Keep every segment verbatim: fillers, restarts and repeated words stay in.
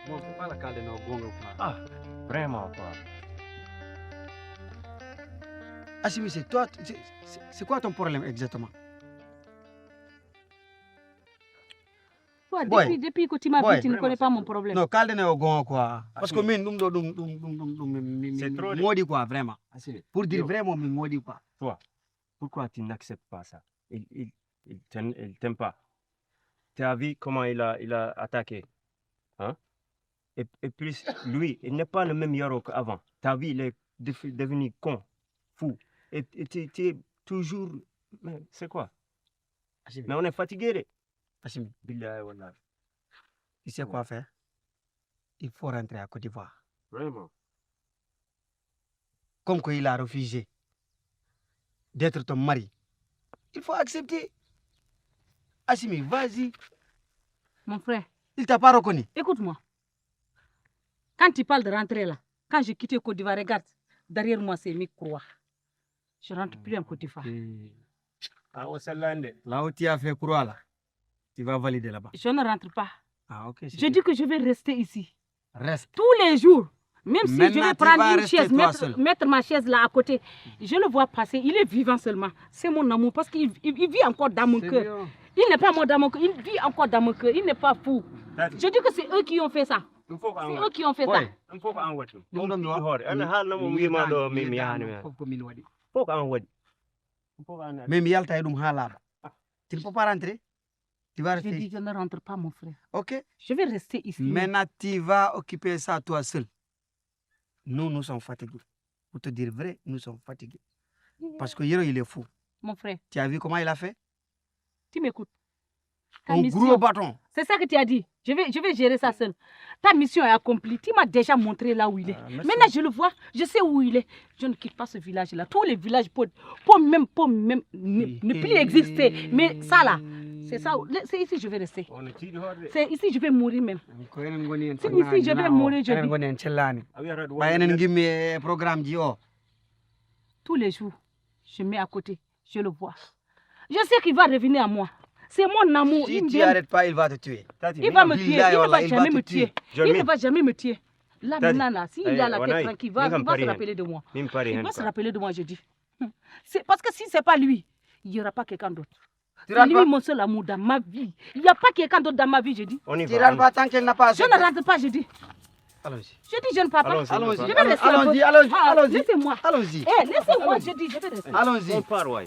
Bon, faut pas la calmer, non, gonga quoi. Ah, vraiment quoi. Assimi, c'est toi, c'est c'est- c'est quoi ton problème exactement? Toi, Boy. depuis, depuis que tu m'as Boy. vu, tu ne connais pas mon problème. Non, calme o gonga quoi. Parce que min ɗum ɗo ɗum ɗum ɗum ɗum ɗum mi- mi- C'est mi- trop mi de- ŋoɗi quoi vraiment. Assimi, Pour dire yo, vraiment mi ŋoɗi quoi. Pourquoi tu n'acceptes pas ça? Il, il, il t'aime il t'aime pas. Tu as vu comment il a, il a attaqué, hein? Et, et plus, lui, il n'est pas le même Yoro qu'avant. Tu as vu, il est defi- devenu con, fou. Et et tu tu es toujours... Mais c'est quoi? Assimi, Mais on est fatigué, là. Assimi, Billahi, wallah. Tu sais quoi faire? Il faut rentrer à Côte d'Ivoire. Vraiment. Comme qu'il a refusé d'être ton mari, il faut accepter. Assimi, vas-y. Mon frère, Il t'a pas reconnu. Écoute-moi. Quand tu parles de rentrer là, quand j'ai quitté Côte d'Ivoire, regarde, derrière moi, c'est mes croix. Je rentre plus en Côte d'Ivoire. Ah, au Salande. Là où tu as fait croix là, tu vas valider là-bas. Je ne rentre pas. Ah, ok. Je dis que je vais rester ici. Reste. Tous les jours. Même si je vais prendre une chaise, mettre, mettre, ma chaise là à côté, je le vois passer. Il est vivant seulement. C'est mon amour parce qu'il il, il vit encore dans mon cœur. Il n'est pas mort dans mon cœur. Il vit encore dans mon cœur. Il n'est pas fou. Je dis que c'est eux qui ont fait ça. C'est eux qui ont fait ça. Ɗum fof ko an waɗi. Ana haalna mo wiima ɗo min mi yaani mi. Fof ko min waɗi. Fof ko an waɗi. Mais mi yalta e ɗum haa laaɓa. Tu ne peux pas rentrer. Tu vas rester. Je dis, je ne rentre pas, mon frère. Ok. Je vais rester ici. Maintenant, tu vas occuper ça toi seul. Nous, nous sommes fatigués. Pour te dire vrai, nous sommes fatigués. Parce que Yoro, il est fou. Mon frère. Tu as vu comment il a fait? Tu m'écoutes. Un gros bâton. C'est ça que tu as dit. Je vais, je vais gérer ça seul. Ta mission est accomplie. Tu m'as déjà montré là où il est. Ah, maintenant, je le vois. Je sais où il est. Je ne quitte pas ce village-là. Tous les villages, pour, pour même, pour même ne, ne plus exister. Mais ça là, c'est ça. C'est ici que je vais rester. C'est ici que je vais mourir même. C'est ici que je vais mourir, je dis. Ɓay enen ngimmi e programme ji o. Tous les jours, je mets à côté. Je le vois. Je sais qu'il va revenir à moi. C'est mon amour. Si tu n'arrêtes pas, il va te tuer. Il va me tuer. Il ne va jamais me tuer. Il ne va jamais me tuer. Là, maintenant, là, s'il est à la tête tranquille, il va, il va se rappeler de moi. Il va se rappeler de moi, je dis. C'est parce que si c'est pas lui, il n'y aura pas quelqu'un d'autre. C'est lui mon seul amour dans ma vie. Il n'y a pas quelqu'un d'autre dans ma vie, je dis. Tu rentres pas tant qu'elle n'a pas. Je ne rentre pas, je dis. Allons-y. Je dis, je ne pars pas. Allons-y. Je vais rester un peu. Allons-y, allons-y, Ah, allons-y. Laissez-moi. Allons-y. Eh, laissez-moi, je dis, je vais rester. Allons-y. On part, ouais.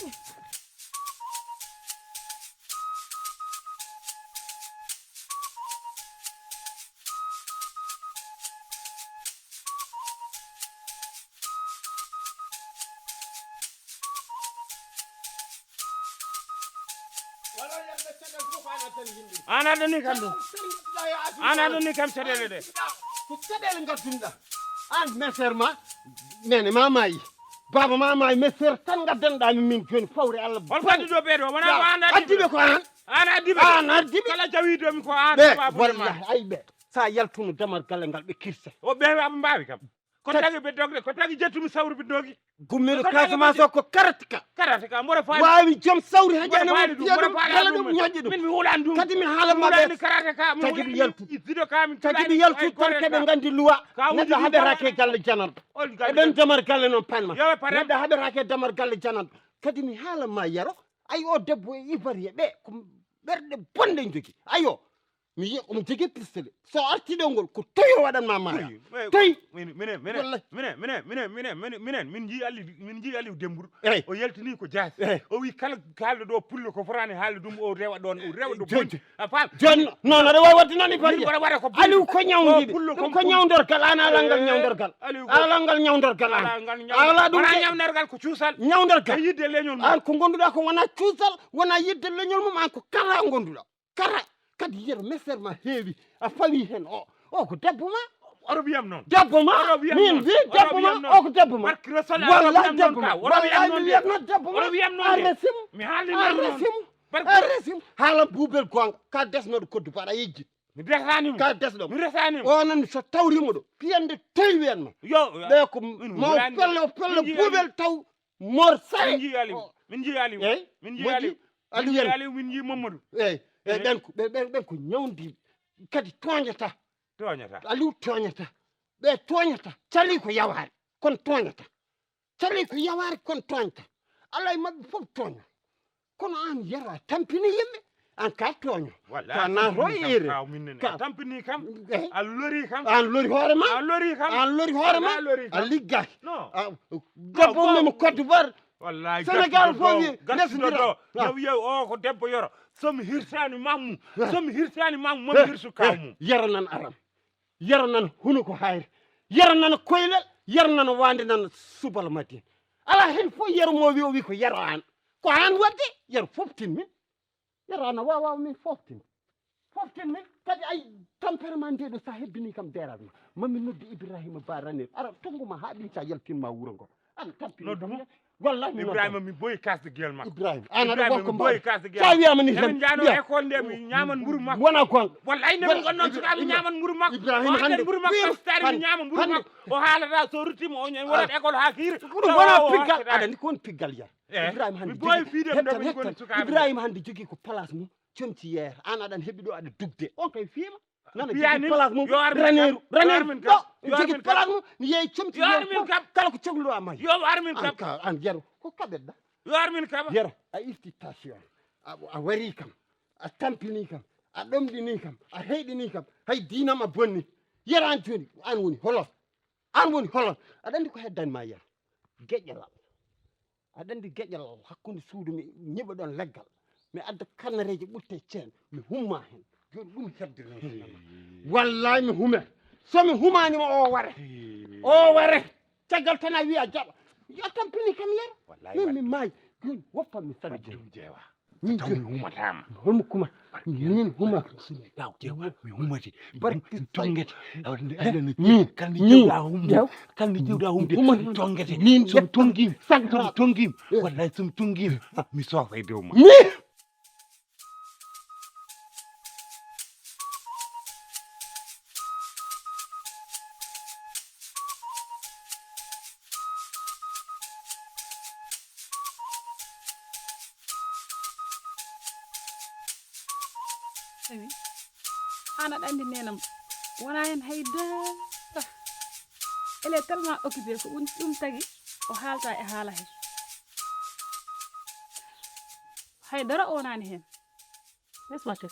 An aɗa ɗonni kam ɗum. An aɗa ɗonni kam caɗeele ɗe. Ko caɗeele ngattunɗa an mesere ma. Nene ma maayi. Baaba ma maayi, mesere tan ngaddanɗa mi min joni fawre Allah. Hol ko addi ɗo ɓeeɗo? Wona ko an addi Addiɓe ko an. An addiɓe. An addiɓe. Kala jawi domi ko an. Ɓe Baaba ma. Wallahi, ay ɓe, sa yaltuno damar galle ngal ɓe kirse. O ɓe aɓe mbawi kam. Ko tagi ɓe dogde, ko tagi jettumi sawru ɓe dogi. Gummiɗo Casamance o ko karatika. Karate ka mboɗo faali. Wawi joom sawri ha Mboɗo ƴana mo faali ɗum, fiya mboɗo ɗum faali kala ɗum. Ɗum ñoƴƴi ɗum. Min mi hulan ɗum. Kadi mi haala ma ɓe. Karate ka mi Tagi mi yaltu. Jido ka min Tagi mi yaltu tan keɓe gandi luwa. Neɗɗo haɓerake galle jananɗo. E ɓen damar galle noon panma. Neɗɗo haɓerake damar galle jananɗo. Kadi mi haala ma Yero. Ay o debbo e Ivoirien ɓe ko ɓerɗe bonɗe jogi. Ayo. Mi yiya omo jogii pistolet. So artii ɗo ngol ko toy o waɗan ma maaya. Toy. Minen minen Wallahi. minen minen minen minen minen minen min jii Aliou min jii Aliou Dembour. Eyi. O yaltini ko jaasi. Eyi. O wi kala kaalɗo ɗo pullo ko fotani haalde ɗum o rewa ɗon o rewa ɗo Jooni. Bonde. A faam. Jooni noon aɗa waawi waɗde noon e Min Faria. mboɗo waɗa ko Aliou ko pullo. ñawdiɗo Pullo ɗum ko ko ñawdorgal an a langal Eh, ñawdorgal. Aliou A langal ñawdorgal an. Ala ngal Ala ɗum wona de. Ñawdorgal ko cuusal. Ñawdorgal. Ko yidde leñol mum. An ko gonduɗa ko wona cuusal wona yidde leñol mum an ko kara gonduɗa. Kara kadi yeru mesere ma heewi a fawi hen o o ko debbo ma. Oɗo wiyam noon. Debbo ma Oɗo wiyam min noon. Wi Oɗo debbo ma wiyam noon. O ko debbo ma. Barki Rasul Wallahi oɗo wiyam noon debbo ka. Ma. Oɗo wiyam Wallahi noon mi de. wiyatno debbo ma. Oɗo wiyam noon A de. resimo. Mi haalni A noon. Resimo. Barki A resimo. Haala buubel goonga ka desnoɗo Côte d'Ivoire a yejjit. Mi resani mo. Ka desɗo. Mi resani mo. O nan so tawrimo ɗo piyande towi wiyanma. Yo. Ɓe ko Min maw hulani. pelle o pelle Min buubel taw mor sare. Min jii Aliou. Min jii Aliou. Eyyi. Min jii Moƴƴi. Aliou. Aliou Min jii en. Aliou min jii Mamadou. Eyyi. E ɓen ko ɓe ɓen ɓen ko ñawndiiɓe. Kadi tooñata. Tooñata. Aliou tooñata. Ɓe tooñata. Calii ko yawaare. Kono tooñata. Calii ko yawaare kono tooñta. Alaa e maɓɓe fof tooña. Kono aan Yero a tampini yimɓe. Aan ka tooño. Ka naato e ere. Ka tampini kam. A lori kam. Aan lori hoore ma. A lori kam. Aan lori hoore ma. A liggaaki. Debbo mum Côte d'Ivoire. Wallahi Sénégal fof wi resdira. Yo wiye o ko debbo Yero. Somi hirtani mammu. Somi hirtani mammu mom hirsu kaw mum. Yero nan aram. Yero nan hunuko hayre. Yero nan koylel. Yero nan wande nan subal madin. Ala hen fof Yero mo wi o wi ko Yero an. Ko an wadde Yero foftin min. Yero ana wawa min foftin. Foftin min kadi ay tampere ma nde ɗo sa hebbini kam deral ma. Mami noddi Ibrahima Ba Ranir ara tonguma ha ɗin sa yaltin ma wuro ngo. An tampini. Noddu mo. Wallahi mi noddu. Ibrahima mi boyi kasde gel makko. Ibrahima an aɗa Ibrahima mi boyi kasde gel. Sa wiyama ni tan. Emin jano école nde mi ñaman mburu makko. Wona gonga. Wallahi nde mi gonno suka mi ñaman mburu makko. Ibrahima hande mburu makko stari mi ñaman mburu makko. O haalata so ruttimo o ñan wonat école ha kiiri. Ko ɗum wona piggal aɗa andi ko woni piggal ya. Ibrahima hande mi boyi fiide mi ɗo min goni suka. Ibrahima hande jogi ko place mum. Comci yeer an aɗan heɓi ɗo aɗa dugde on kay fiima. Nana jogi place mum raneru raneru ɗo jogi place mum mi yeeyi comci yeer fof kala ko cogluɗo a mayi. Yo armin kam. An Yero ko kaɓeɗɗa? Yo armin kam. Yero a irti tension a wari kam a tampini kam a ɗomɗini kam a heyɗini kam hay diinam a bonni. Yero an joni an woni holon? An woni holon? Aɗa andi ko heddani ma Yero? Geƴƴalal. Aɗa andi geƴal hakkunde suudu mi ñiɓa ɗon leggal mi adda kannareeji ɓutte ceen mi humma hen. Joni ɗum heddino wallahi mi hume. Somi humanima o ware o ware. Caggal tan a wiya jaɓa. Yo tampini kam Yero. Min mi maayi. Joni woppa mi sali joni. Min taw mi humatama. Holmo kuma? Min huma. Taw jewa mi humati. Barki tongete. Min kala ni jewda humde. Kala ni jewda humde. Tongete. Min so tongim. So tongim. Wallahi so tongim. Mi sofa e dow ma. Wi an aɗa andi nenam wona hen hay dara. Elle est tellement occupée ko ɗum ɗum tagi o haalta e haala he. Hay dara o wonani hen. Laisse-moi te.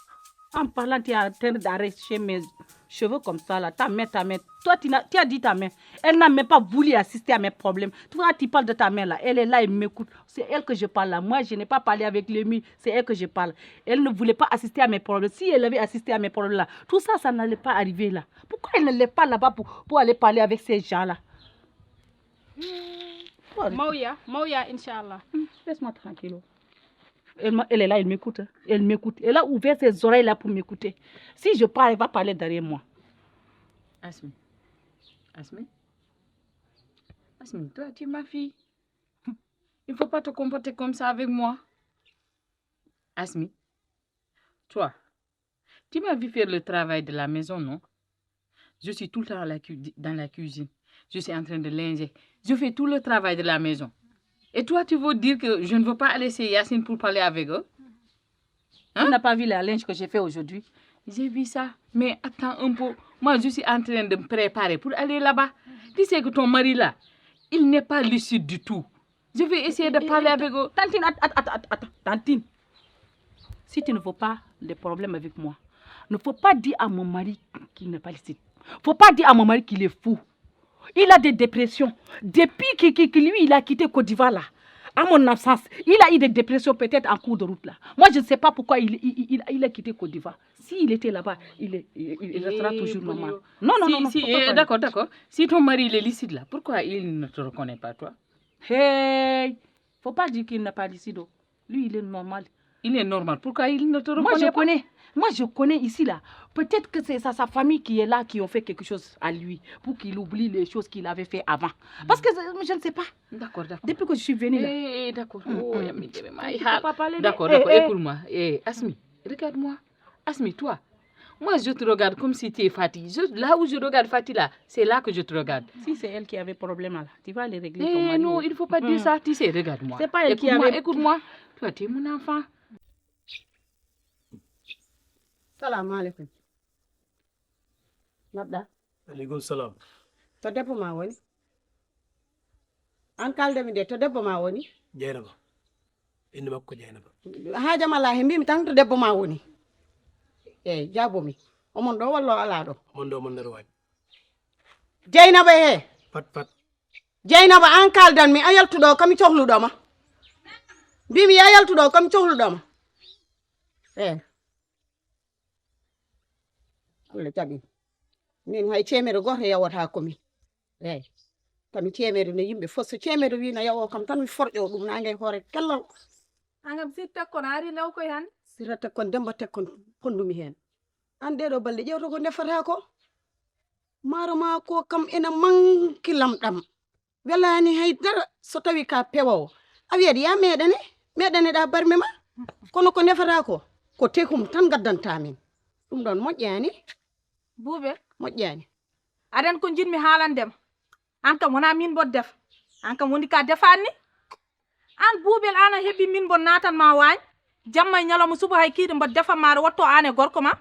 En parlant, tu es en train d'arracher mes cheveux comme ça là. Ta main, ta main. Toi, tu, n'as- tu as dit ta main. Elle n'a même pas voulu assister à mes problèmes. Tu vois, tu parles de ta main là. Elle est là, elle m'écoute. C'est elle que je parle là. Moi, je n'ai pas parlé avec les murs. C'est elle que je parle. Elle ne voulait pas assister à mes problèmes. Si elle avait assisté à mes problèmes là, tout ça, ça n'allait pas arriver là. Pourquoi elle ne lève pas là-bas pour, pour aller parler avec ces gens-là? Mawya, Mawya, Inch'Allah. Laisse-moi tranquille. Elle, m'a- elle est là, elle m'écoute. Elle m'écoute. Elle a ouvert ses oreilles là pour m'écouter. Si je parle, elle va parler derrière moi. Asmi. Asmi. Asmi, toi, tu es ma fille. Il ne faut pas te comporter comme ça avec moi. Asmi, toi, tu m'as vu faire le travail de la maison, non? Je suis tout le temps à la cu- dans la cuisine. Je suis en train de linger. Je fais tout le travail de la maison. Et toi, tu veux dire que je ne veux pas aller chez Yacine pour parler avec eux? Hein? Tu n'as pas vu la linge que j'ai fait aujourd'hui? J'ai vu ça. Mais attends un peu. Moi, je suis en train de me préparer pour aller là-bas. Tu sais que ton mari là, il n'est pas lucide du tout. Je vais essayer de parler avec eux. Tantine, att- att- att- att- att- Tantine, si tu ne veux pas des problèmes avec moi, ne faut pas dire à mon mari qu'il n'est pas lucide. Faut pas dire à mon mari qu'il est fou. Il a des dépressions. Depuis que, que- que lui, il a quitté Côte d'Ivoire là, à mon absence, il a eu des dépressions peut-être en cours de route là. Moi, je ne sais pas pourquoi il, il, il- il a quitté Côte d'Ivoire. S'il était là-bas, il, est- il, il restera toujours normal. Non, non, non, non, faut pas parler. D'accord, d'accord. Si ton mari il est lucide là, pourquoi il ne te reconnaît pas toi? Hey, faut pas dire qu'il n'est pas lucide. Lui, il est normal. Il est normal. Pourquoi il ne te reconnaît pas? Moi, je connais. Moi, je connais ici là. Peut-être que c'est sa, sa famille qui est là, qui ont fait quelque chose à lui, pour qu'il oublie les choses qu'il avait fait avant. Parce que euh, je ne sais pas. D'accord, d'accord. Depuis que je suis venue là. Eh, eh, d'accord. Oh, ya mi jebe ma. Tu peux pas parler de- D'accord, eh, d'accord. Eh. Écoute-moi. Eh, Asmi, regarde-moi. Asmi, toi. Moi, je te regarde comme si tu es fatiguée. Je- là où je regarde Fatih là, c'est là que je te regarde. Si c'est elle qui avait problème là, tu vas aller régler ton mari. Eh non, il faut pas dire ça. Tu sais, regarde-moi. C'est pas elle qui avait- Écoute-moi, écoute-moi. Toi, tu es mon enfant. Salamu aleykum. Mbaɗɗa? Aleykum salam. To debbo ma woni? An kaldemi de, to debbo ma woni? Jeynaba. Inde makko ko Jeynaba. Haajam alaa he mbimi tan to debbo ma woni. Eyi, jaabomi. Omon ɗo walla o alaa ɗo? Omon ɗo, omon nder waañ. Jeynaba he. Fat fat. Jeynaba, an kaldanmi, a yaltuɗo kam cohluɗoma. Mbimi a yaltuɗo kam cohluɗoma. Eyi. Allah jaɓi. Min hay ceemere gooto yawata ko min. Eyi. Kami ceemere no yimɓe fof so ceemere wi no yawo kam tan mi forƴo ɗum nange hoore kellal. An kam si tekkon a ari law koye han. Sira tekkon demba tekkon pondumi heen. An ɗeɗo balɗe ƴewta ko ndefata ko. Maaro ma ko kam ena manki lamɗam. Welaani hay dara so tawi ka pewowo. A wiyat ya meɗane, meɗane ɗa barme ma. Kono ko ndefata ko, ko tekum tan gaddanta min. Ɗum ɗon moƴƴaani. Buubel, Moƴƴaani. Aɗan ko njiɗmi haalande ma. An kam wonaa miin mboɗ defa. An kam woni ka defaani ni. An buubel an a heɓi min mboɗ naatan ma waañ. Jamma e ñalawma suba hay kiiɗe mboɗ defan ma aɗa wotto an e gorko ma.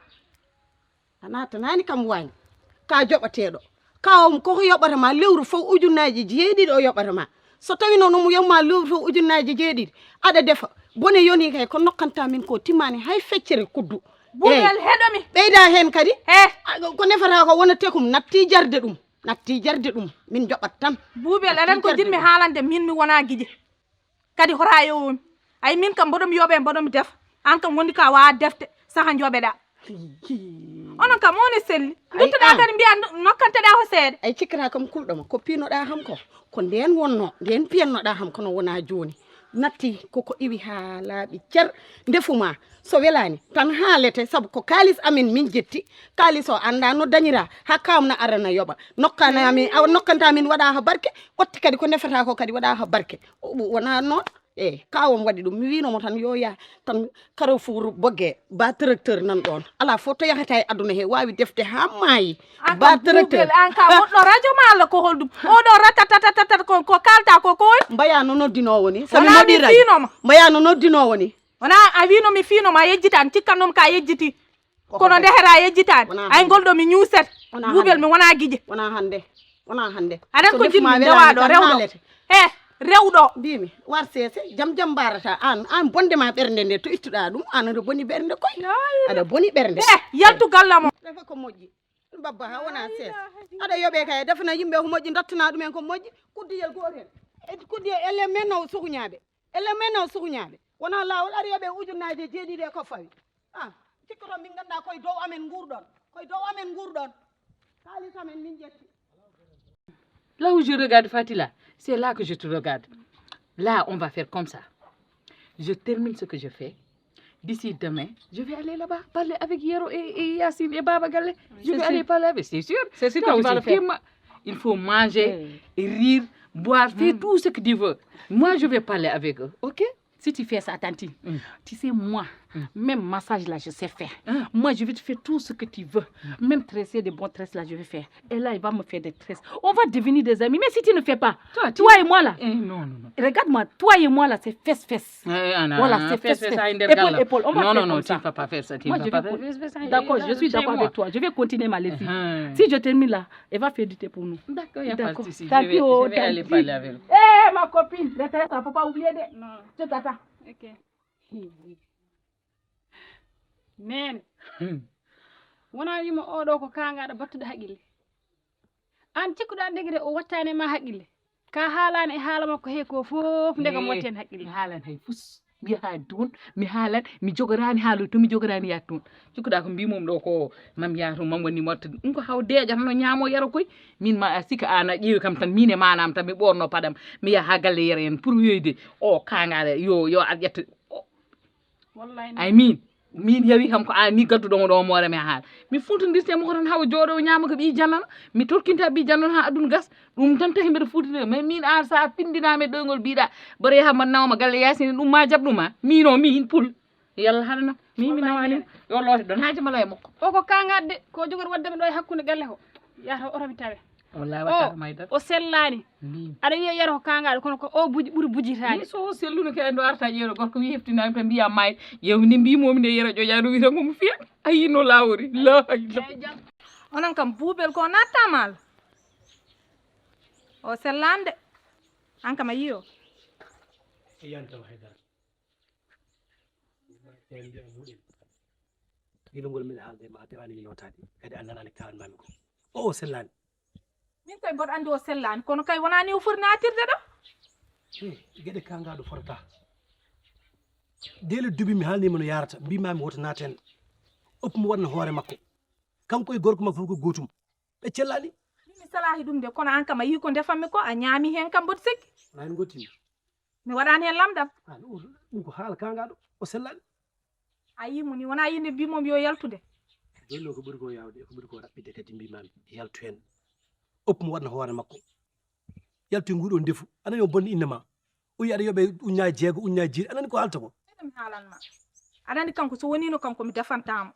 A naatanaani kam waañ. Ka joɓateeɗo. Kawam koko yoɓata ma lewru fof ujunnaaji jeeɗiɗi o yoɓata ma. So tawi noon omo yawma lewru fof ujunnaaji jeeɗiɗi aɗa defa. Bone yoni kay ko nokkanta min ko timmaani hay feccere kuddu. Buubel heɗomi. Ɓeyda heen kadi. He. Ko nefata ko wona tekum natti jarde ɗum. Natti jarde ɗum min joɓat tan. Buubel aɗan ko jiɗmi haalande min mi wona gije. Kadi hora yowomi. Ay min kam mboɗomi yoɓe mboɗomi defa. An kam woni ka wawa defte saha joɓeɗa. Onon kam on e selli. Duttoɗa kadi mbiya nokkanteɗa ko seeɗa. Ay cikkata kam kulɗoma ko piinoɗa kam ko. Ko nden wonno nden piyannoɗa kam kono wona joni. Natti koko iwi ha laaɓi cer. Ndefu ma so welani tan haalete sabu ko kalis amen min jetti. Kalis o anda no dañira ha kawam na arana yoɓa nokkana min awa nokkanta min waɗa ha barke. Watti kadi ko ndefata ko kadi waɗa ha barke. Wona noon. E kawam waɗi ɗum mi winomo tan yo yah tan. Carrefour bogge ba tracteur nan ɗon ala fof to yahata e aduna he wawi defde ha maayi. Ba tracteur. An ka woɗɗo radio ma alla ko holɗum oɗo ratatatatat ko ko kalta ko ko woni? Mbaya no noddinowo ni sami moɗi radio. Mbaya no noddinowo ni. Wona a wino mi fiino ma yejjiti an cikkannomi ka yejjiti. Kono ndehera yejjitaani ay ngol ɗo mi ñuuset. Buubel mi wona gije. Wona hannde. Wona hannde. Aɗen ko jiɗmi ndewaɗo rewɗo. E rewɗo. Mbimi war seese jam jam mbarata an an bonde ma ɓernde nde to ittuɗa ɗum an aɗa boni ɓernde koy. Aɗa boni ɓernde. E yaltu galla mo. Ɗefa ko moƴƴi. Babba ha wona sees aɗa yoɓe kay defana yimɓe ko moƴƴi dattana ɗumen ko moƴƴi. Kuddiyel gotel. Kuddiyel elle men naw sukuñaɓe. Ele men o sukuñaaɓe wona laawol ari yoɓe ujunnaaje jeeɗiɗi e ko fawi. Ah, cikkoto min nganndaa koye dow amen nguurɗon, koye dow amen nguurɗon. Kaalis amen min ƴetti. Là où je regarde Fatila, c'est là que je te regarde. Là, on va faire comme ça. Je termine ce que je fais. D'ici demain, je vais aller là-bas parler avec Yero et, et Yacine et Baba Galle. Je vais aller parler avec, c'est sûr. C'est sûr que tu vas le faire. Il faut manger, rire, boire, faire tout ce que tu veux. Moi, je vais parler avec eux, ok? Si tu fais ça, tantine, tu sais, moi, même massage là, je sais faire. Moi, je vais te faire tout ce que tu veux. Même tresser des bons tresses là, je vais faire. Et là, il va me faire des tresses. On va devenir des amis. Mais si tu ne fais pas, toi, et moi là, regarde-moi, toi et moi là, c'est fesse-fesse. Voilà, c'est fesse-fesse. Épaule-épaule. On va faire comme ça. Non, non, non, tu ne vas pas faire ça. Moi, je vais. D'accord, je suis d'accord avec toi. Je vais continuer ma lessive. Si je termine là, elle va faire du thé pour nous. D'accord, il n'y a pas de souci. Je vais, je vais aller parler avec lui. Eh, ma copine, reste là, faut pas oublier de. Non. Je t'attends. Ok. Nene. Wona wimo oɗo ko kangaɗo battuɗo haqqille. An cikkuɗa ndegede o wattani ma haqqille. Ka haalani e haala makko he ko fof ndegam watti hen haqqille. Mi haalani hay fus. Mi yaha toon mi haalan mi jogorani haaloy to mi jogorani yaade toon. Cikkuɗa ko mbimum ɗo ko mam yaha toon mam woni mi watta ɗum ko haw deeƴata no ñaamo yaro koy. Min ma a sika an a ƴeewi kam tan min e manam tan mi ɓorno paɗam mi yaha ha galle yero en pour wiyoyde o kangale yo yo ar ƴetta. Ay min min yawi kam ko an ni gadduɗomo ɗo moore mi haala. Mi futondirte mo ko tan hawa jooɗo o ñaama ko ɓi jannano. Mi torkinta ɓi jannano ha aduna gas. Ɗum tan tahi mbeɗa futondir mais min an sa pindinami e ɗoygol mbiɗa mboɗo yaha mbaɗa nawma galle yasini ɗum ma jaɓ ɗum ma min o min pul. Yalla haɗana min mi nawani. Yo loote ɗon haji mala e makko. O ko kangat de ko jogori waddemi ɗo e hakkude galle ko yahata oto mi tawe. Wallahi, o watta ɗum haydara. O sellaani. Mbi. Aɗa wiya Yero ko kaŋŋaaɗo, kono ko o buji, ɓuri bujitaade. Ni so o selluno ke, ndo arta ƴeeɗo gorko wi heftinaami tan mbiya maayɗo. Yew ni mbimomi nde Yero ƴoƴaɗo wiyata ngo mo fiya. A yino lawori. La ilaha. Onon kam buubel ko natta maal. O sellaani de. An kam a yiyo. Yantaw haydara. Ɓen mbiya muɗum. Gila ngol miɗa haalde ma, a tewani mi notaade. Kadi a nanani ko kalanmami ko. O, o sellaani. Min koye mboɗo anndi o sellaani, kono kay wonaa ni o foti naatirde ɗo. Hmm, geɗe kaŋŋaaɗo fotata. Dele duuɓi mi haalnima no yarata, mbimami woto naat hen. Oppu mo waɗna hoore makko. Kanko e gorko makko fof ko gootum. Ɓe cellaani. Min mi salaahi ɗum de, kono an kam a yii ko ndefanmi ko, a ñaami hen kam mboɗo sikki. Wona hen gottini. Mi waɗaani hen lamɗam. Ah, ɗum, ɗum ko haala kaŋŋaaɗo, o sellaani. A yii mo ni, wonaa yinde mbimomi yo yaltu de. Joni noon ko ɓuri ko yawde, ko ɓuri ko raɓɓiɗde kadi mbimami yaltu hen. Oppu mo waɗna hoore makko. Yaltu e nguɗo ndefu. Anani o bonni innde ma. O yi aɗa yoɓe uññaaji jeego, uññaaji jeeɗi. Anani ko haalta ko. Ene mi haalan ma. Aɗa anndi kanko so wonino kanko mi defantamo.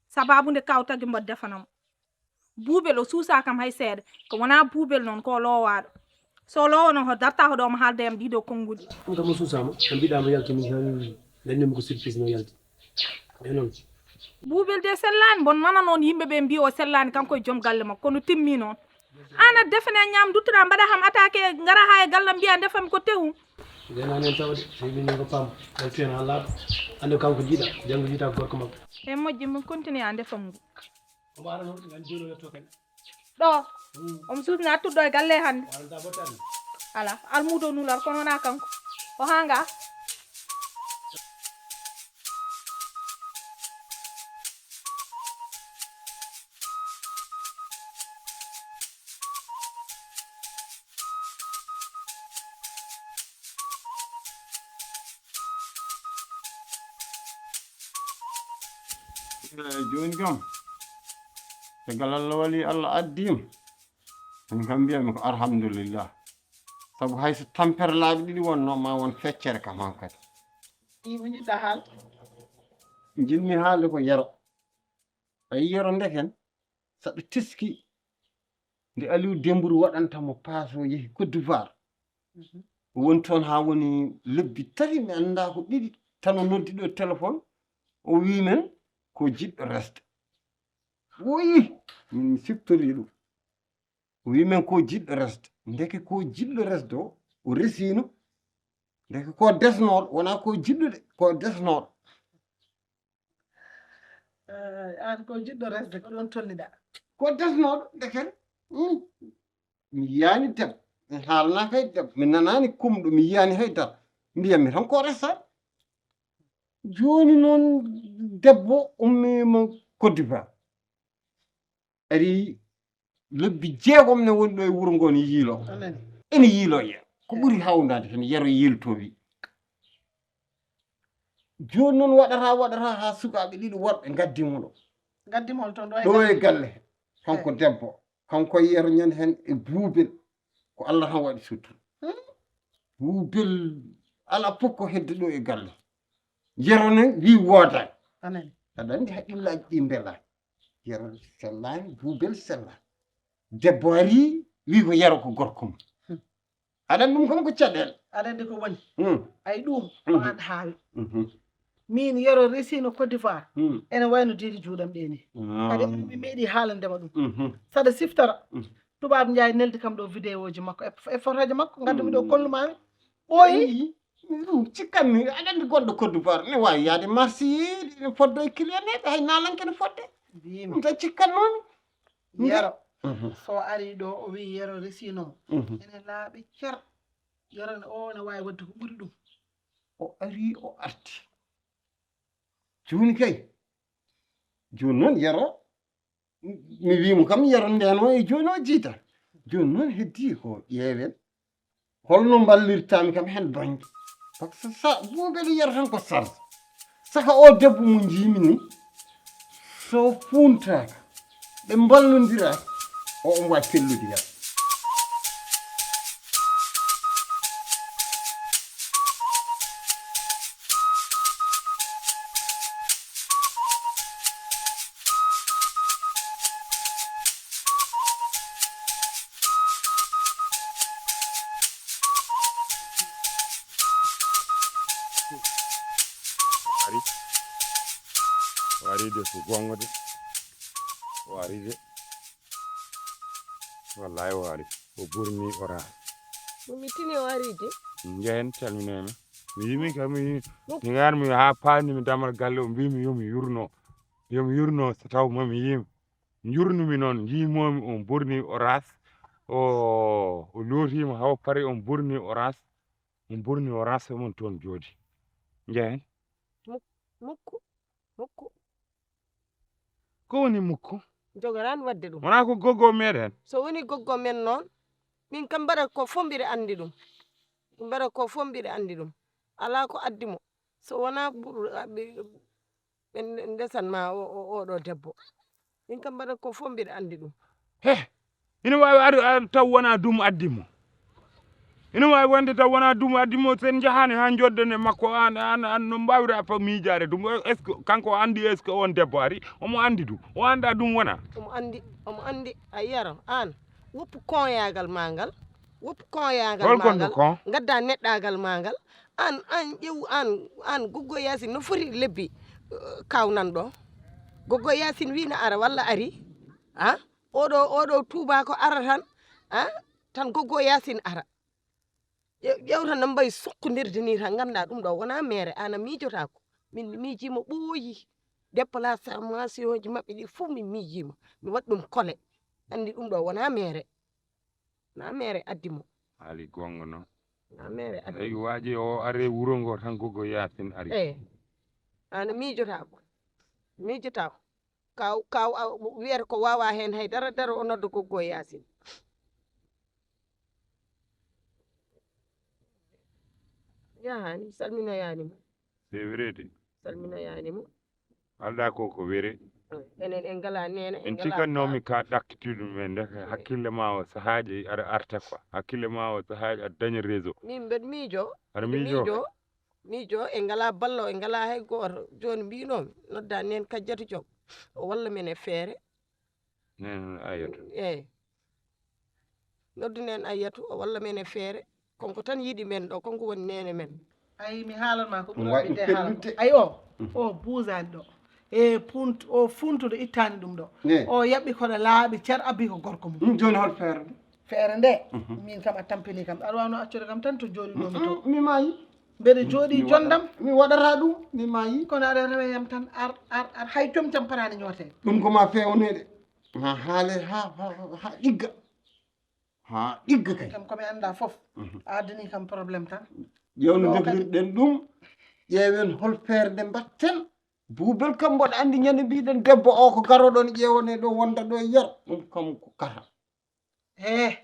Sababu nde kaw tagi mboɗo defana mo. Buubel o suusa kam hay seeɗa. Ko wonaa buubel noon, ko o lowaaɗo. So o lowono o darta hoɗo omo haalda yam ɗiɗo konnguɗi. Ɗum kam o suusama, ko mbiɗa mo yalti min tan, dannimi ko surprise no yalti. E noon. Buubel de sellaani, bon nana noon yimɓe ɓe mbi o sellaani, kanko e joom galle makko, kono timmi noon. An a defane a ñaam, duttoɗa mbaɗa ham attaqué, ngara haa e galle mbiya ndefami ko tewu. Ndeena noon tawde, so yimɓe ko pam, yaltu hen haa laaɓa. Annde kanko jiiɗa, janngo jiita ko gorko makko. E moƴƴi, min continue a ndefam ngu. Omo ara noon, ngan jooni o yetto kadi. Ɗo. Hmm. Omo suusni attude ɗo e galle hannde. Wala da botan. Ala, almuudo nular kono wonaa kanko. O haa nga. Eh, jooni kam, caggal Allah wali, Allah addiima. Min kam mbiyatmi ko alhamdulillah. Sabu hay so tampere laabi ɗiɗi wonno, ma won feccere kam hankadi. Ɗi ko njiɗɗa haal? Njiɗmi haalde ko Yero. A yii Yero ndeken, saɗa teski nde Aliou Dembourou waɗanta mo paas o yehi Côte d'Ivoire. Mhm. O woni toon haa woni lebbi tati, mi anndaa ko ɗiɗi, tan o noddi ɗo téléphone, o wii men ko jiɗɗo resde. Woyi, min mi siftori ɗum. O wii men ko jiɗɗo resde. Ndeke ko jiɗɗo resde o, o resiino. Ndeke ko desnooɗo, wonaa ko jiɗɗo de, ko desnooɗo. Eh, an ko jiɗɗo resde, ko ɗon tolniɗa. Ko desnooɗo, ndeke. Hmm. Mi yiyaani debbo, mi haalnaaka e debbo, mi nanaani kumɗo, mi yiyaani hay dara. Mbiyatmi tan ko resat. Jooni noon debbo ummiima Côte d'Ivoire. Ari lebbi jeegom ne woni ɗo e wuro ngo ne yiilo. Amen. Ene yiilo Yero. Ko ɓuri hawnaade heen Yero yiilto wi. Jooni noon waɗata, waɗata haa sukaaɓe ɗiɗo worɓe ngaddi mo ɗo. Ngaddi mo toon ɗo e ɗo e galle. Galle. Kanko debbo. Kanko Yero ñande heen e buubel. Ko Allah tan waɗi suttura. Hmm? Buubel alaa fof ko hedde ɗo e galle. Yero ne wi woodaani. Amen. Aɗa anndi haqqillaaji ɗi mbelaani. Yero sellaani, buubel sellaani. Debbo ari, wi ko Yero ko gorko mum. Hmm. Aɗa anndi ɗum kam ko caɗeele. Aɗa anndi ko woni. Hmm. Ay ɗum, ko mhm, an haawi. Mhm. Min Yero resiino Côte d'Ivoire. Hmm. Ene wayno deedi juuɗam ɗe ni. Ah. Kadi mi meeɗi haalande ma ɗum. Mhm. Saɗa siftora. Mhm. Tubaabu Njaay neldi kam ɗo vidéo ji makko e, e photo ji makko. Ngaddu mi ɗo hmm, kollu maami. Ɓooyi. Ayi, ɗum cikkanmi, aɗa anndi goɗɗo Côte d'Ivoire, ne waawi yaade marché, ne foddo e client neɗɗo, hay naalanke ne fodde. Mbiimi. Ɗum tan cikkannoomi. Yero, mhm, so ari ɗo, o wi Yero resiino mo. Mhm. Ene laaɓi cer. Yero ne, o ne waawi waɗde ko ɓuri ɗum. O ari, o arti. Jooni kay, jooni noon Yero, mi wii mo kam Yero ndeen o e jooni o jiita. Jooni noon heddii ko ƴeewen. Holno mballirtaami kam heen bannge? Par ce que sa, buubel Yero tan ko sarde. Saka o debbo mo njiimi ni, so fuuntaaka, ɓe mballondiraaka, o omo waawi fellude Yero. Ide ko gonga de. O ari de. Wallahi o ari. O burni o ra. Ɗum mi tini o ari de. Njehen calminema. Mi yimi kam mi yimi. Mi ngar mi ha pani mi damal galle o mbimi yomi yurno. Yomi yurno so taw mami yimi. Njurnumi noon, njiimomi on burni oras, o, o lootiima hawa pari on burni oras, on burni oras omon toon jooɗi. Njehen. Muk-, mukku, mukku. Ko woni mukku? Jogaran wadde ɗum. Wonaa ko goggo meɗen? So woni goggo men noon, min kam mbaɗa ko fof mbiɗa anndi ɗum. Mbaɗa ko fof mbiɗa anndi ɗum. Alaa ko addi mo. So wonaa ɓe ndesan ma o, o, oɗo debbo. Min kam mbaɗa ko fof mbiɗa anndi ɗum. He, ina waawi ar, ar taw wonaa dum addi mo. Ina waawi wonde taw wonaa dum addi mo, sen njahaani haa njodden e makko, aan, aan, aan no mbaawira fa miijaare dum. Est-ce que kanko o anndi, est-ce que on debbo ari? Omo anndi dum. O anndaa dum wonaa? Omo anndi, omo anndi. A yiyaro, aan, woppu koyaagal ma ngal. Woppu koyaagal ma ngal. Hol gonɗo kon? Ngadda neɗɗaagal ma ngal. Aan, aan ƴeew, aan, aan Goggo Yaasin no foti lebbi, eh, kaw nan ɗo? Goggo Yaasin wii na ara walla ari? Ha? Oɗo, oɗo tuuba ko ara tan. Ha? Tan Goggo Yaasin ara. Ƴeew, ƴeew tan no mbayi sokkondirde ni tan, nganndaa ɗum ɗo wonaa meere, aan a miijotaako. Min mi miijiima ɓooyi. Déplacementiuji maɓɓe ɗi fof min miijiima. Mi waɗi ɗum kole. Anndi ɗum ɗo wonaa meere. Na meere addi mo. Haali goonga noon. Na meere addi mo. Eyi, waaji o ari wuro ngo tan Goggo Yaasin ari. Eyi. Aan a miijotaako. Miijotaako. Kaw, kaw, a, wiyata ko waawaa heen hay dara, dara o nodda Goggo Yaasin. Yahaani, salminoyaani mo. C'est vrai de. Salminoyaani mo. Alɗa ko, ko were. Enen en ngalaa neene, en ngalaa. En cikannoomi ka ɗakkitiiɗo men, ndeke hakkille ma o sahaaji aɗa arta quoi. Hakkille ma o sahaaji aɗa daña réseau. Min mbeɗa miijo. Aɗa miijo? Miijo, en ngalaa ballo, en ngalaa hay gooto. Jooni mbiinoomi, nodda neen Kajjatu Joom. O walla men e feere. Neen Ayatu. Eey. Noddu neen Ayatu, o walla men e feere. Konko tan yiɗi men ɗo, konko woni neene men. Ayi, mi haalan ma ko ɓuri mi de haalde. Ayi o, o buusaani ɗo. E punt-, o funtude ittaani ɗum ɗo. Ne. O yaɓi koɗo laaɓi cer, abbi ko gorko mum. Ɗum jooni hol feere nde? Feere nde? Mhm. Min kam a tampini kam. Aɗa waawno accude kam tan to jooɗi ɗo mi to. Mm, mi maayi. Mbeɗa jooɗi mi waɗa-, jondam. Mi waɗata ɗum, mi maayi. Kono aɗa rewa yam tan, ar, ar, ar, hay joom jam paraani ñoote. Ɗum ko ma feewne de. Ma haale ha, ha, ha, ha ɗigga. Ha ɗigga kay. Kam ko mi annda fof. Mhm. A addani kam problème tan. Ƴeewno ɗo kadi ndeglirɗen ɗum, ƴeewen hol feerde mbatten. Buubel kam mboɗo anndi ñande mbiɗen debbo o ko garoɗon ƴeewone ɗo wonda ɗo e yer. Ɗum kam ko kata. He,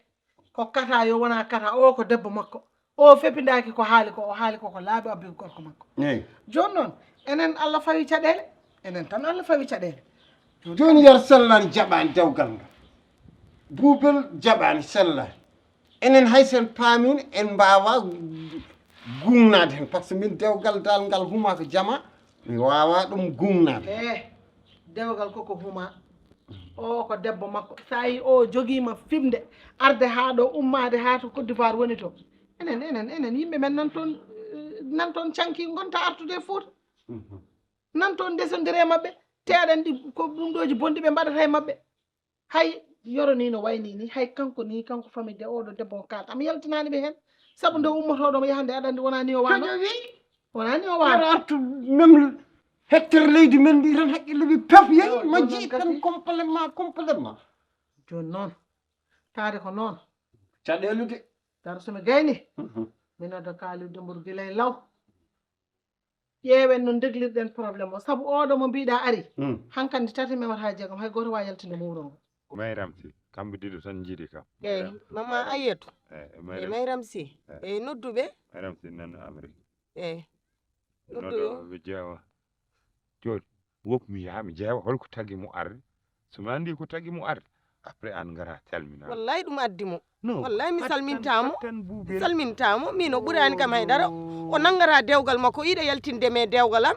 ko kata yo wona kata, o ko debbo makko. O fepindaaki ko haali ko, o haali ko ko laaɓi abbi ko gorko makko. Eey. Jooni noon, enen Allah fawi caɗeele, enen tan Allah fawi caɗeele. Jooni yar sellani jaɓani dewgal ngal. Buubel jaɓani sellani. Enen hay sen paamino en mbaawa guŋnaade heen, par ce que min dewgal dal ngal huma ko jama, mi waawaa ɗum guŋnaade. Eh, dewgal koko huma. O ko debbo makko. So a yii o jogiima fiɓnde arde haa ɗo, ummaade haa to Côte d'Ivoire woni to. Enen, enen, enen yimɓe men nan toon, eh, nan toon canki ngonta artude e Fuuta. Mhm. Nan toon ndesondire e maɓɓe, te aɗa anndi ko ɗum ɗooji bonɗi ɓe mbaɗata e maɓɓe. Hay yoro ni no wayni ni, hay kanko ni, kanko famille de oɗo debbo on kaata. Mi yaltinaani ɓe heen. Sabu nde ummotooɗo mo yahande aɗa anndi wonaa ni o waano. Kañum wi. Wonaa ni o waano. Yoro artu même hettere leydi men ndi tan haqqille wi pef yehi. Yo, majji jooni noon tan kasi. Complètement, complètement. Jooni noon. Taade ko noon. Caɗeele de. Daro so mi gayni. Mhm. Mi nodda Kaalidu Dembour gila e law. Ƴeewen no ndeglirɗen problème o. Sabu oɗo mo mbiɗa ari. Mm. Hankandi tati memata jeegom, hay gooto waawi yaltinde mo wuro ngo. Mayram si, kamɓe ɗiɗo tan njiɗi kam. Eyi, Mayram. Mama Ayetu. Eh, eh, Mayram. Eyi, Mayram si. Eh. Eyi, nodduɓe. Mayram si nan Amérique. Eyi. Noddo. Noddo ɓe jeewa. Jooɗi. Wop mi yaha mi jeewa holko tagi mo arde. So mi anndi ko tagi mo arde, après aan ngara calmina. Wallahi ɗum addi mo. No, wallahi mi pat-, salminta mo. Pat-, tan buubel. Mi salminta mo. Min o ɓuraani kam hay dara. O nanngata dewgal makko, yiɗa yaltinde me dewgal am.